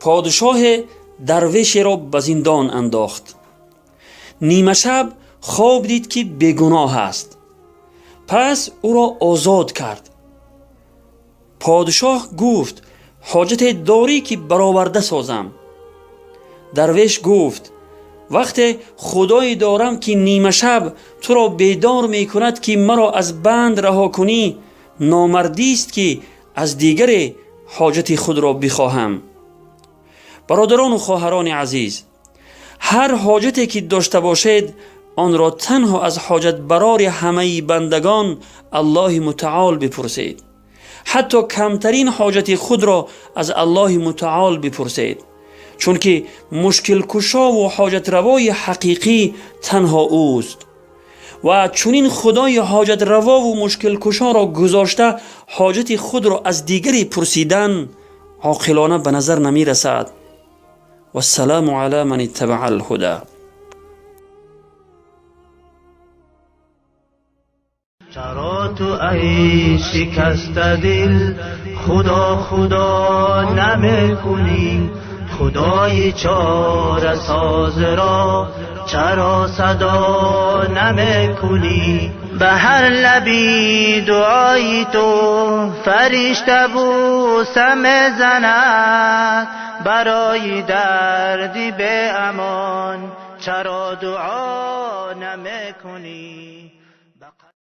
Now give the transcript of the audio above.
Подшоҳе дарвешеро ба зиндон андохт. Нимашаб хоб дид, ки бегуноҳ аст. Пас ӯро озод кард. Подшоҳ гуфт: ҳоҷате дорӣ, ки бароварда созам? Дарвеш гуфт: вақте худое дорам, ки нимашаб туро бедор мекунад, ки маро аз банд раҳо кунӣ, номардист, ки аз дигаре ҳоҷати худро бихоҳам. Бародарону хоҳарони азиз, ҳар ҳоҷате ки дошта бошед, онро танҳо аз ҳоҷатбарори ҳамаи бандагон Аллоҳи мутаол бипурсед. Ҳатто камтарин ҳоҷати худро аз Аллоҳи мутаол бипурсед, чунки мушкилкушову ҳоҷатравои ҳақиқӣ танҳо ӯст. Ва чунин худои ҳоҷатравову мушкилкушоро гузошта, ҳоҷати худро аз дигаре пурсидан оқилона ба назар намерасад. Вассалому ала ман иттабаа алҳуда. Чаро ту ай шикастадил худо худо намекунӣ? Худои чорасоз ро чаро садо намекунӣ? Ба ҳар лаби дуои ту фаришта бӯса мезанад. Барои дарди беамон чаро дуо намекунӣ?